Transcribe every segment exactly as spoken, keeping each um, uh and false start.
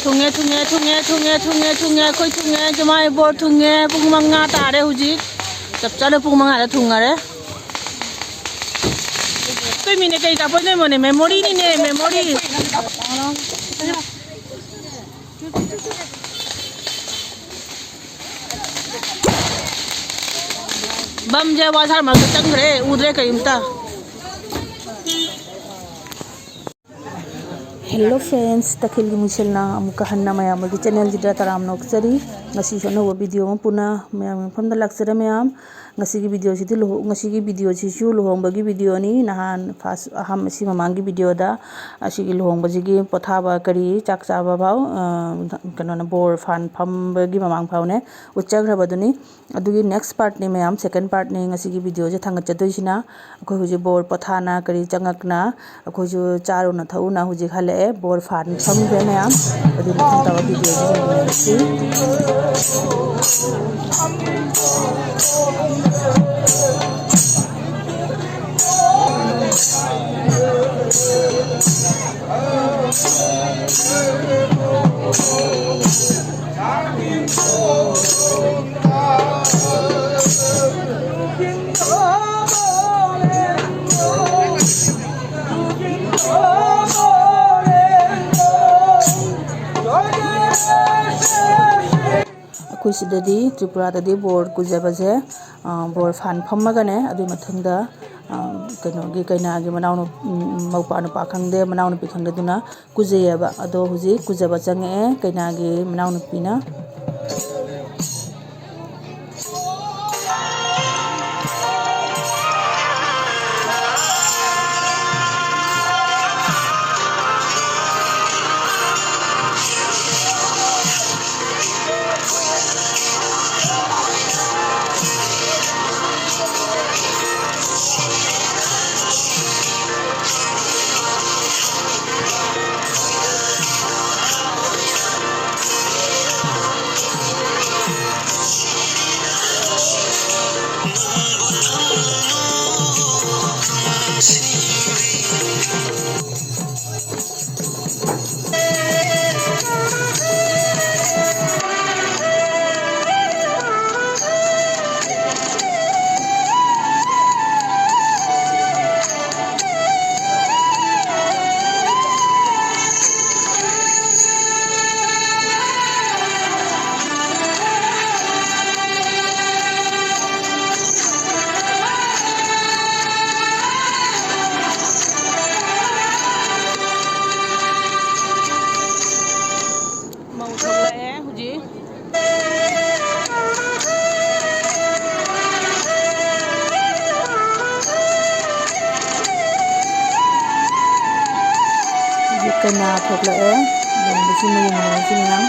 ꯊꯨꯡꯉꯦ, ꯊꯨꯡꯉꯦ, ꯊꯨꯡꯉꯦ, ꯊꯨꯡꯉꯦ, ꯊꯨꯡꯉꯦ, ꯊꯨꯡꯉꯦ, ꯊꯨꯡꯉꯦ, ꯑꯩꯈꯣꯏ ꯊꯨꯡꯉꯦ꯫ ꯖꯃꯥꯏ ꯕꯣꯔ ꯊꯨꯡꯉꯦ꯫ ꯄꯨꯡ ꯃꯉꯥ ꯇꯥꯔꯦ ꯍꯧꯖꯤꯛ꯫ ꯆꯞ ꯆꯥꯅ ꯄꯨꯡ ꯃꯉꯥꯗ ꯊꯨꯡꯉꯔꯦ꯫ ꯇꯨꯃꯤꯅꯦ, ꯀꯩ ꯀꯥꯞꯄꯣꯏ ꯅꯣꯏ ꯃꯣꯅꯦ? ꯃꯦꯃꯣꯔꯤꯅꯤꯅꯦ, ꯃꯦꯃꯣꯔꯤ꯫ ꯕꯝꯁꯦ ꯋꯥꯁꯥꯔ ꯃꯔꯛꯇ ꯆꯪꯈ꯭ꯔꯦ, ꯎꯗ꯭ꯔꯦ ꯀꯔꯤꯝꯇ꯫ Hello friends, ꯇꯈꯦꯜꯒꯤ ꯃꯤꯡꯁꯦꯜꯅ ꯑꯃꯨꯛꯀ ꯍꯟꯅ ꯃꯌꯥꯝ ꯑꯃꯒꯤ ꯆꯦꯅꯦꯜꯁꯤꯗ ꯇꯔꯥꯝꯅ ꯑꯣꯛꯆꯔꯤ꯫ ꯉꯁꯤꯁꯨ ꯑꯅꯧꯕ ꯚꯤꯗꯤꯑꯣ ꯑꯃ ꯄꯨꯟꯅ ꯃꯌꯥꯝꯒꯤ ꯃꯐꯝꯗ ꯂꯥꯛꯆꯔꯦ ꯃꯌꯥꯝ꯫ ꯉꯁꯤꯒꯤ ꯚꯤꯗꯤꯑꯣꯁꯤꯗꯤ ꯂꯨꯍꯣ-, ꯉꯁꯤꯒꯤ ꯚꯤꯗꯤꯑꯣꯁꯤꯁꯨ ꯂꯨꯍꯣꯡꯕꯒꯤ ꯚꯤꯗꯤꯑꯣꯅꯤ꯫ ꯅꯍꯥꯟ ꯐꯥꯔꯁ ꯑꯍꯥꯟꯕ ꯁꯤ ꯃꯃꯥꯡꯒꯤ ꯚꯤꯗꯤꯑꯣꯗ ꯑꯁꯤꯒꯤ ꯂꯨꯍꯣꯡꯕꯁꯤꯒꯤ ꯄꯣꯊꯥꯕ ꯀꯔꯤ ꯆꯥꯛ ꯆꯥꯕ ꯐꯥꯎ, ꯑ, ꯀꯩꯅꯣꯅ ꯕꯣꯔ ꯐꯥꯟ ꯐꯝꯕꯒꯤ ꯃꯃꯥꯡ ꯐꯥꯎꯅꯦ ꯎꯠꯆꯈ꯭ꯔꯕꯗꯨꯅꯤ꯫ ꯑꯗꯨꯒꯤ ꯅꯦꯛꯁ ꯄꯥꯔꯠꯅꯤ ꯃꯌꯥꯝ, ꯁꯦꯀꯦꯟ ꯄꯥꯔꯠꯅꯤ ꯉꯁꯤꯒꯤ ꯚꯤꯗꯤꯑꯣꯁꯦ ꯊꯥꯡꯒꯠꯆꯗꯣꯏꯁꯤꯅ꯫ ꯑꯩꯈꯣꯏ ꯍꯧꯖꯤꯛ ꯕꯣꯔ ꯄꯣꯊꯥꯅ ꯀꯔꯤ ꯆꯪꯉꯛꯅ ꯑꯩꯈꯣꯏꯁꯨ ꯆꯥꯔꯨꯅ ꯊꯛꯎꯅ ꯍꯧꯖꯤꯛ ꯍꯜꯂꯛꯑꯦ꯫ ꯕꯣꯔ ꯐꯥꯟ ꯐꯝꯈ꯭ꯔꯦ ꯃꯌꯥꯝ꯫ ꯑꯗꯨ ꯃꯊꯪ ꯇꯥꯕ ꯚꯤꯗꯤꯑꯣꯁꯦ ꯌꯦꯡꯃꯤꯟꯅꯔꯁꯤ꯫ ꯑꯩꯈꯣꯏ ꯁꯤꯗꯗꯤ, ꯇ꯭ꯔꯤꯄꯨꯔꯥꯗꯗꯤ ꯕꯣꯔ ꯀꯨꯖꯕꯁꯦ, ꯑ, ꯕꯣꯔ ꯐꯥꯟ ꯐꯝꯃꯒꯅꯦ, ꯑꯗꯨꯒꯤ ꯃꯊꯪꯗ, ꯑ, ꯀꯩꯅꯣꯒꯤ ꯀꯩꯅꯥꯒꯤ ꯃꯅꯥꯎꯅꯨ-, ꯎꯝ, ꯃꯧꯄ꯭ꯋꯥ ꯅꯨꯄꯥ ꯈꯪꯗꯦ, ꯃꯅꯥꯎꯅꯨꯄꯤ ꯈꯪꯗꯦ, ꯑꯗꯨꯅ ꯀꯨꯖꯩꯌꯦꯕ꯫ ꯑꯗꯣ ꯍꯧꯖꯤꯛ ꯀꯨꯖꯕ ꯆꯪꯉꯛꯑꯦ ꯀꯩꯅꯥꯒꯤ ꯃꯅꯥꯎꯅꯨꯄꯤꯅ꯫ ꯅꯥ ꯊꯣꯛꯂꯛꯑꯦ꯫ ꯌꯦꯡꯕꯁꯤ ꯃꯌꯨꯝ ꯃꯌꯨꯝꯁꯤ ꯃꯌꯥꯝ꯫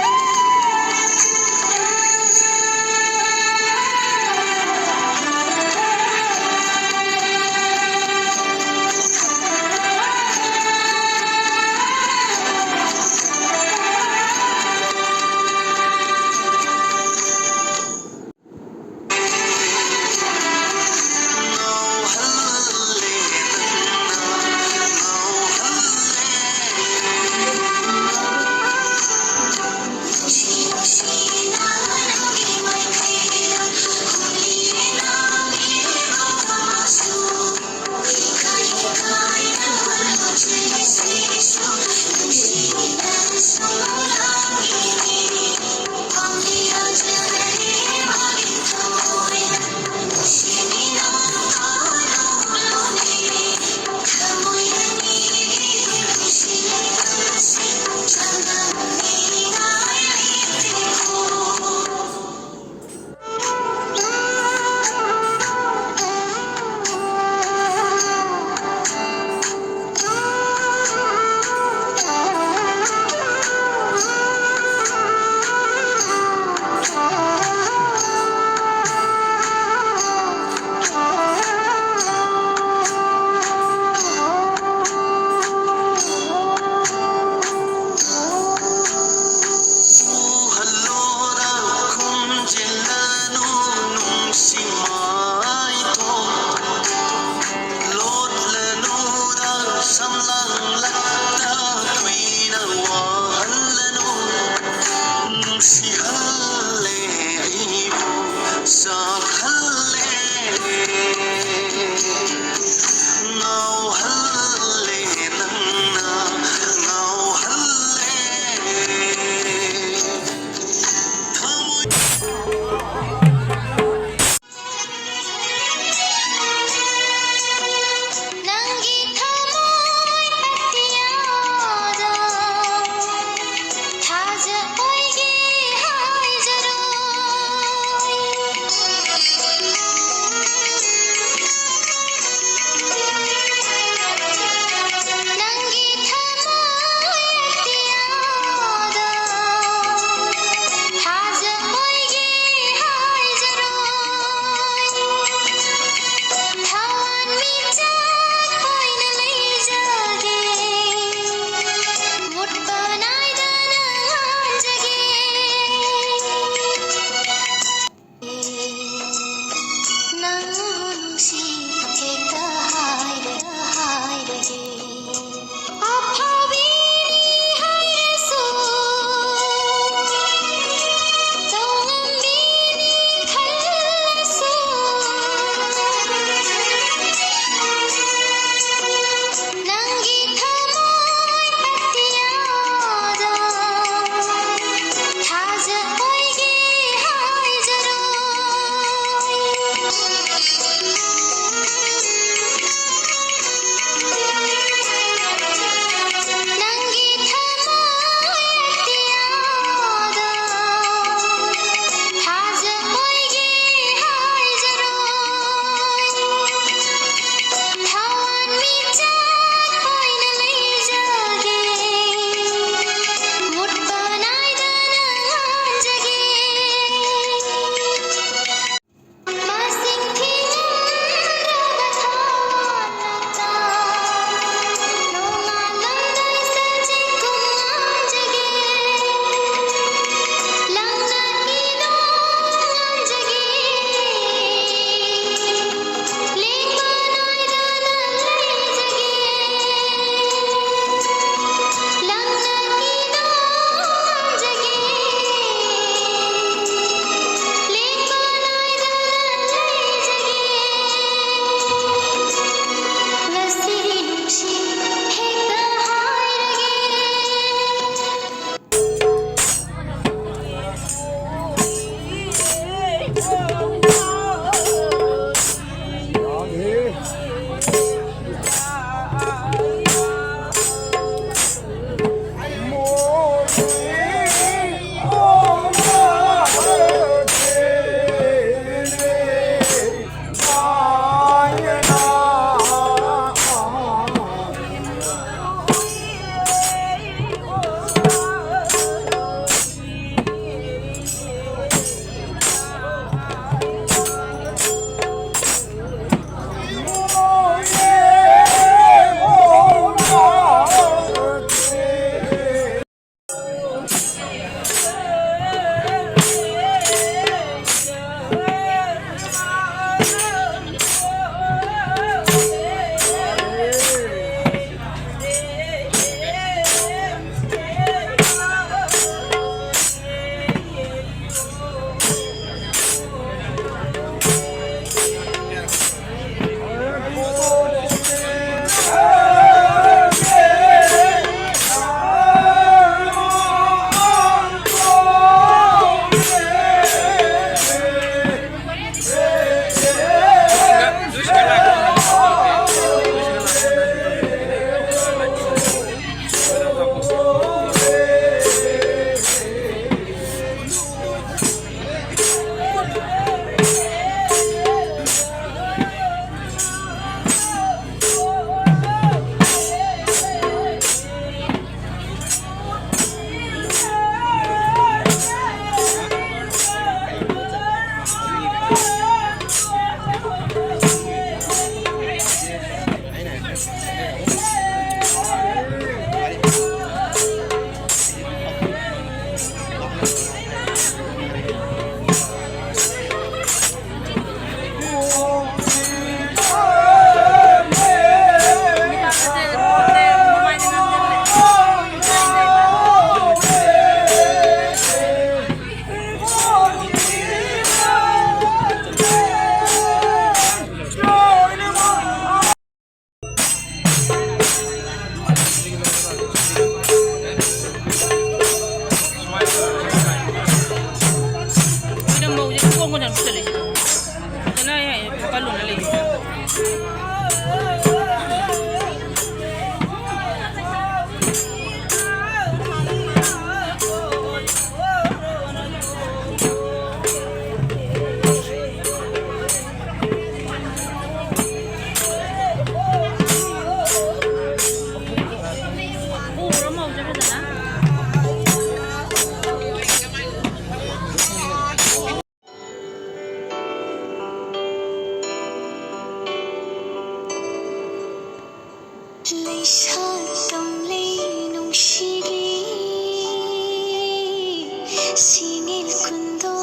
ꯁꯤꯡꯉꯤꯜ ꯀꯨꯟꯗꯣ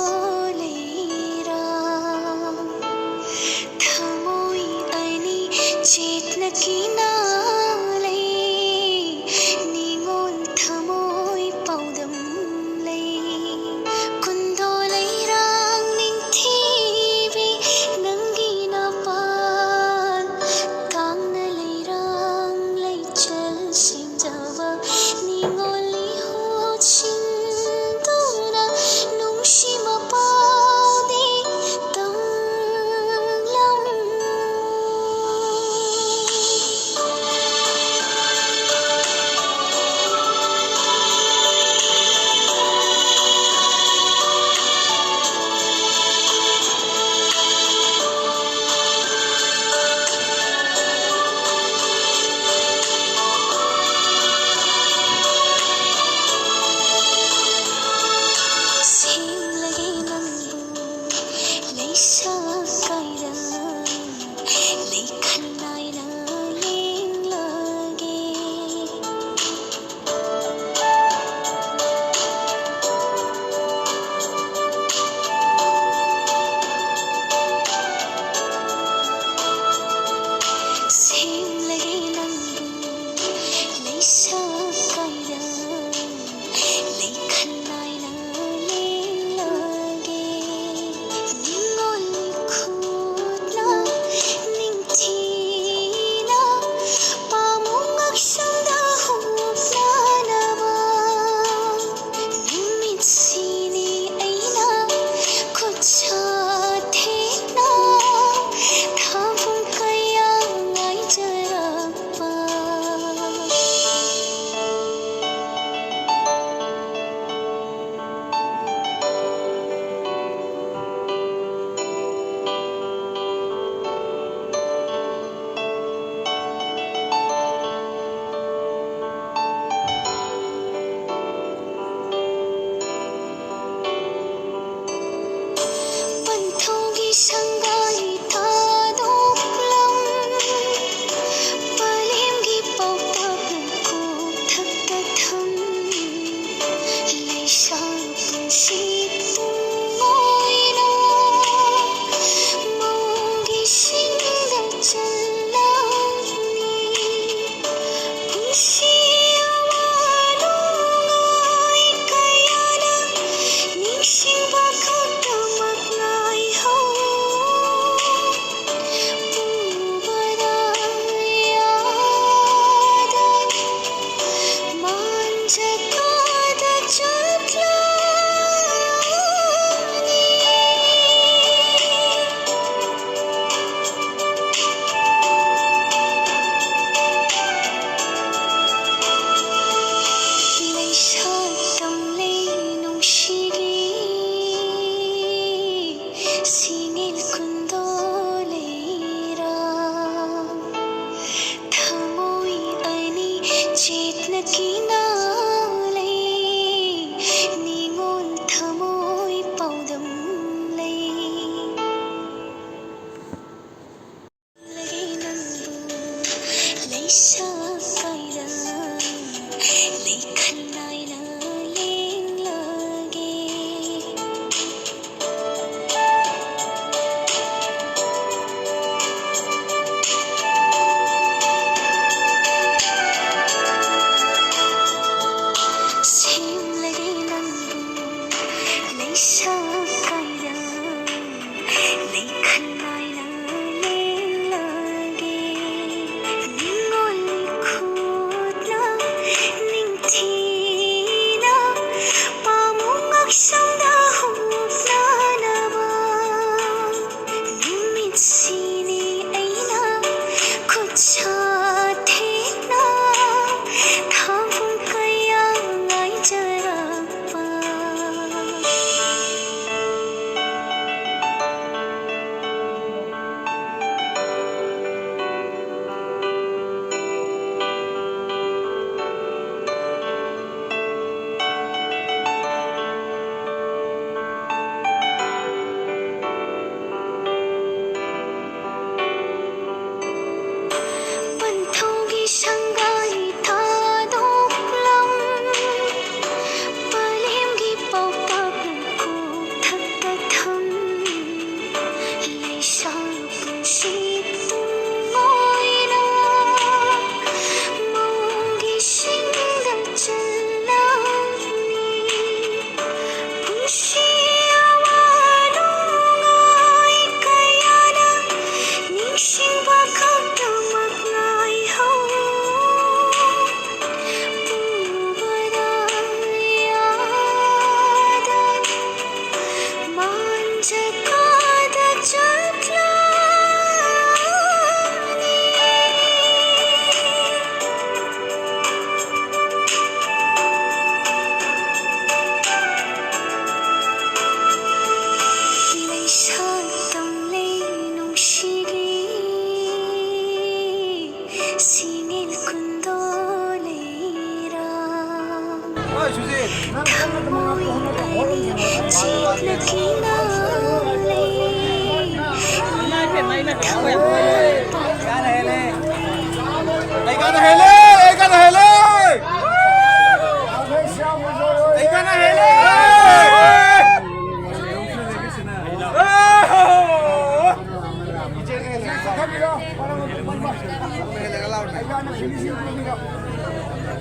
ꯂꯩꯔꯥꯡ, ꯊꯃꯣꯏ ꯑꯅꯤ ꯆꯦꯠꯅ ꯀꯤꯅ ꯂꯩ, ꯅꯤꯉꯣꯜ ꯊꯃꯣꯏ ꯄꯥꯎꯗꯝ ꯂꯩ꯫ ꯀꯨꯟꯗꯣ ꯂꯩꯔꯥꯡ ꯅꯤꯡꯊꯤꯕꯤ, ꯅꯪꯒꯤ ꯅꯄꯥꯟ ꯀꯥꯡꯅ ꯂꯩꯔꯥꯡ ꯂꯩꯆꯜ ꯁꯦꯝꯖꯕ, ꯅꯤꯉꯣꯜ ꯏꯍꯨꯠ ꯁꯤꯟꯗꯨꯅ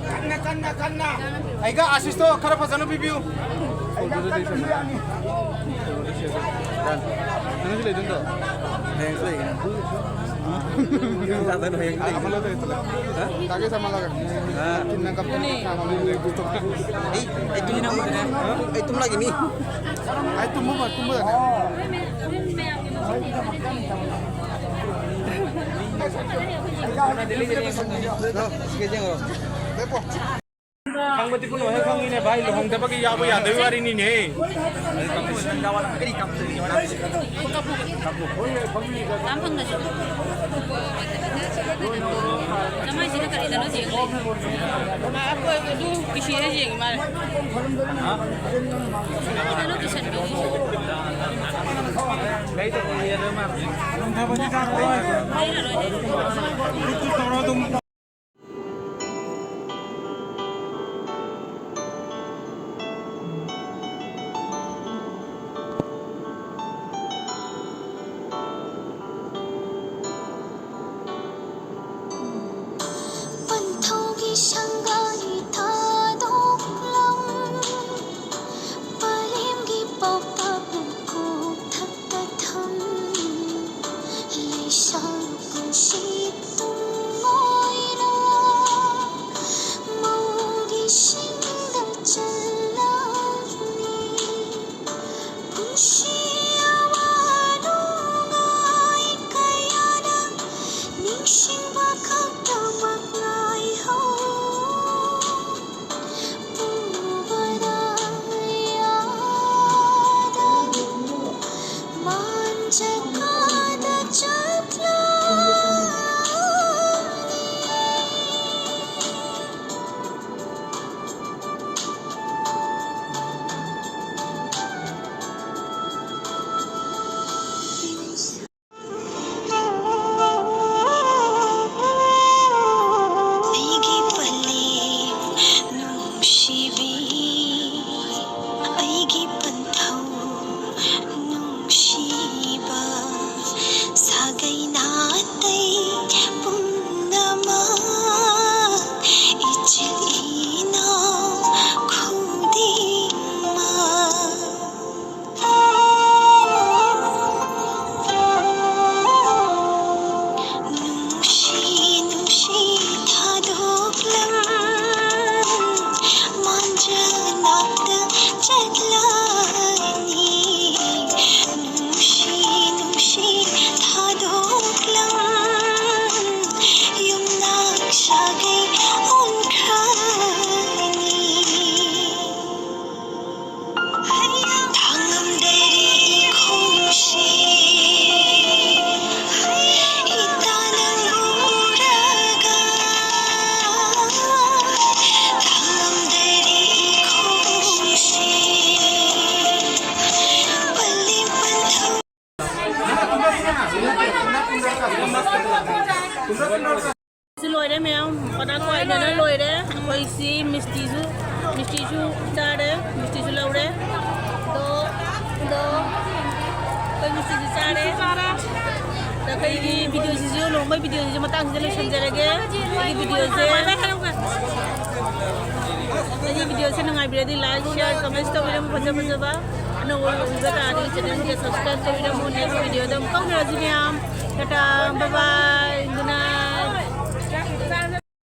ꯀꯟꯅ, ꯀꯟꯅ, ꯀꯟꯅ꯫ ꯑꯩꯒ ꯑꯥꯁꯤꯁꯇꯣ ꯈꯔ ꯐꯖꯅ ꯄꯤꯕꯤꯌꯨ꯫ ꯅꯪꯁꯨ ꯂꯩꯗꯣꯏ ꯅꯠꯇ꯭ꯔꯣ? ꯍꯌꯦꯡꯁꯨ ꯂꯩꯒꯅꯤ꯫ ꯍꯌꯦꯡ ꯂꯥꯛꯇꯣꯏꯅꯣ, ꯍꯌꯦꯡꯁꯨ ꯂꯩꯒꯅꯤ꯫ ꯍꯥ? ꯇꯥꯒꯦ ꯁꯃꯜꯂꯒ꯫ ꯑꯥ꯫ ꯀꯤꯟꯅ ꯀꯞꯇꯅ ꯑꯗꯨꯅꯦ꯫ ꯑꯩ, ꯑꯩ ꯇꯨꯝ-, ꯑꯩ ꯇꯨꯝꯂꯒꯦ ꯃꯤ꯫ ꯑꯩ ꯇꯨꯝꯕ, ꯇꯨꯝꯕ꯫ ꯈꯪꯕꯗꯤ ꯄꯨꯝꯅꯃꯛ ꯍꯦꯛ ꯈꯪꯉꯤꯅꯦ ꯚꯥꯏ, ꯂꯨꯍꯣꯡꯗꯕꯒꯤ ꯌꯥꯎꯕ ꯌꯥꯗꯕꯒꯤ ꯋꯥꯔꯤꯅꯤꯅꯦ꯫ ꯀꯅꯥꯝ ꯐꯪꯗꯁꯨ꯫ ꯅꯃꯥꯏꯁꯤꯅ ꯀꯔꯤꯗꯅꯣ ꯌꯦꯡ ꯂꯩ꯫ ꯑꯩꯈꯣꯏ ꯑꯗꯨ ꯄꯤꯁꯤꯗ ꯌꯦꯡꯉꯤ ꯃꯥꯜꯂꯦ꯫ ꯀꯩꯅꯣ ꯇꯨꯁꯟꯕꯤꯔꯤꯁꯦ꯫ ꯂꯩꯔꯔꯣꯏ꯫ ꯄꯟꯊꯧꯒꯤ ꯁꯪꯒꯥꯏ ꯊꯥꯗꯣꯛꯂꯝ, ꯄꯂꯦꯝꯒꯤ ꯄꯥꯎꯇꯥꯛꯅ ꯀꯣꯛ ꯊꯛꯇ ꯊꯝ, ꯂꯩꯁꯥ ꯄꯨꯟꯁꯤ ꯇꯨꯡꯑꯣꯏ ꯑꯩꯈꯣꯏꯁꯤ ꯃꯤꯁꯇꯤꯁꯨ, ꯃꯤꯁꯇꯤꯁꯨ ꯆꯥꯔꯦ, ꯃꯤꯁꯇꯤꯁꯨ ꯂꯧꯔꯦ꯫ ꯑꯗꯣ, ꯑꯗꯣ, ꯑꯩꯈꯣꯏ ꯃꯤꯁꯇꯤꯁꯨ ꯆꯥꯔꯦ꯫ ꯆꯥꯔꯦ꯫ ꯑꯗꯣ ꯑꯩꯈꯣꯏꯒꯤ ꯚꯤꯗꯤꯑꯣꯁꯤꯁꯨ, ꯂꯨꯍꯣꯡꯕꯒꯤ ꯚꯤꯗꯤꯑꯣꯁꯤꯁꯨ ꯃꯇꯥꯡꯁꯤꯗ ꯂꯣꯏꯁꯤꯟꯖꯔꯒꯦ꯫ ꯑꯩꯒꯤ ꯚꯤꯗꯤꯑꯣꯁꯦ, ꯑꯩꯒꯤ ꯚꯤꯗꯤꯑꯣꯁꯦ ꯅꯨꯡꯉꯥꯏꯕꯤꯔꯗꯤ like, share, comments ꯇꯧꯕꯤꯔꯝꯃꯨ, ꯐꯖ ꯐꯖꯕ ꯑꯅꯧꯕ ꯎꯕ ꯇꯥꯔꯗꯤ channelꯁꯤꯗ subscribe ꯇꯧꯕꯤꯔꯝꯃꯨ꯫ Next videoꯗ ꯑꯃꯨꯛ ꯐꯥꯎꯅꯔꯁꯤ ꯃꯌꯥꯝ꯫ Tata, bye bye, good night꯫